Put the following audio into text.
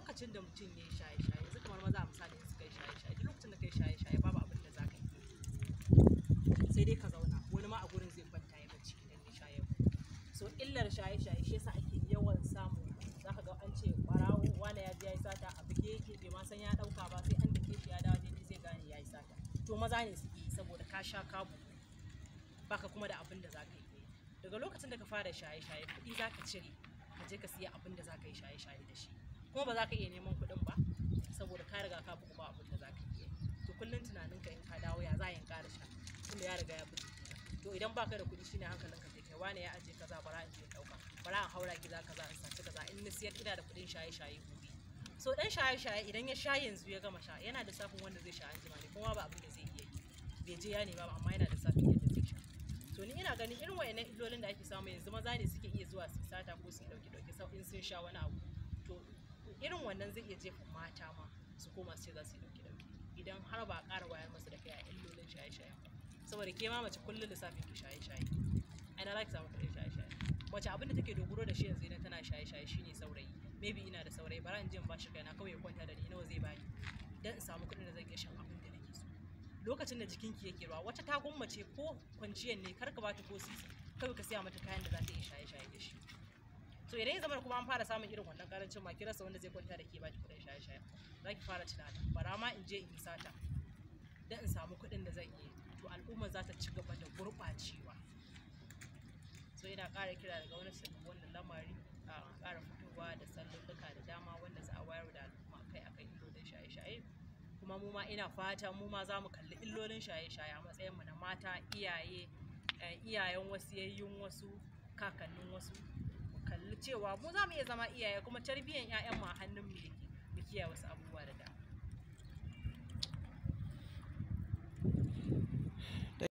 Lokacin da mutum ya yi shaye-shaye, yanzu kamar maza misali in suka yi shaye-shaye, duk lokacin da ka yi shaye-shaye babu abin da za ka yi, sai dai ka zauna. Wani ma a gurin zai kwanta ya bacci idan ya sha yau. So illar shaye-shaye shi yasa ake yawan samu, za ka ga an ce ɓarawo wane ya je ya yi sata, a buge yake, bai ma san ya ɗauka ba, sai an dake shi ya dawo daidai zai gane ya yi sata. To maza ne suke yi saboda ka sha ka bugu, baka kuma da abin da za ka yi. Daga lokacin da ka fara shaye-shaye, kuɗi za ka cire ka je ka siya abin da za ka yi shaye-shaye da shi, kuma ba za ka iya neman kuɗin ba saboda ka riga ka bugu, ba abin da za ka iya. To kullum tunaninka in ka dawo, ya za a yi in ƙara sha, tunda ya riga ya buge ka. To idan baka da kuɗi shine hankalinka zai kai, wane ya ajiye kaza, bara in je in ɗauka, bara in haura gida kaza in saci kaza, in na siyar ina da kuɗin shaye-shaye gobe. So ɗan shaye-shaye idan ya sha yanzu ya gama sha, yana da lissafin wanda zai sha anjima ne, kuma ba abin da zai iya yi, bai je ya nema ba, amma yana da lissafin yadda zai sha. To ni ina ganin irin wayannan illolin da ake samu yanzu, maza ne suke iya zuwa su sata ko su ɗauki ɗauke sau in sun sha wani abu. To irin wannan zai iya jefa mata ma su koma su ce za su yi ɗauki ɗauke idan har ba a ƙara wayar musu da kai a illolin shaye-shayen ba. Saboda ke ma mace kullum lissafin ki shaye-shaye, ina za ki samu kuɗin shaye-shaye? Mace abin da take dogaro da shi yanzu idan tana shaye-shaye shine saurayi. Maybe ina da saurayi, bara in je in bashi kaina kawai ya kwanta da ni, nawa zai bani dan in samu kuɗin da zan iya shan abin da nake so. Lokacin da jikinki yake rawa, wata ta gwammace ko kwanciyar ne kar ka bata ko sisi, kawai ka siya mata kayan da za ta iya shaye-shaye da shi. So idan ya zama kuma an fara samun irin wannan karancin ma, ki rasa wanda zai kwanta da ke baki kuɗin shaye-shaye, za ki fara tunanin bara ma in je in yi sata dan in samu kuɗin da zan iya. To al'umma za ta ci gaba da gurɓacewa. So ina ƙara kira daga wani su wannan lamari, a ƙara fitowa da sallolluka da dama wanda za a wayar da al'umma kai akan illolin shaye-shaye. Kuma mu ma ina fata mu ma za mu kalli illolin shaye-shaye a matsayin mu na mata, iyaye, iyayen wasu, yayyun wasu, kakannin wasu. Mu kalli cewa mu za mu iya zama iyaye, kuma tarbiyyar 'ya'yanmu a hannun mu yake, mu kiyaye wasu abubuwa.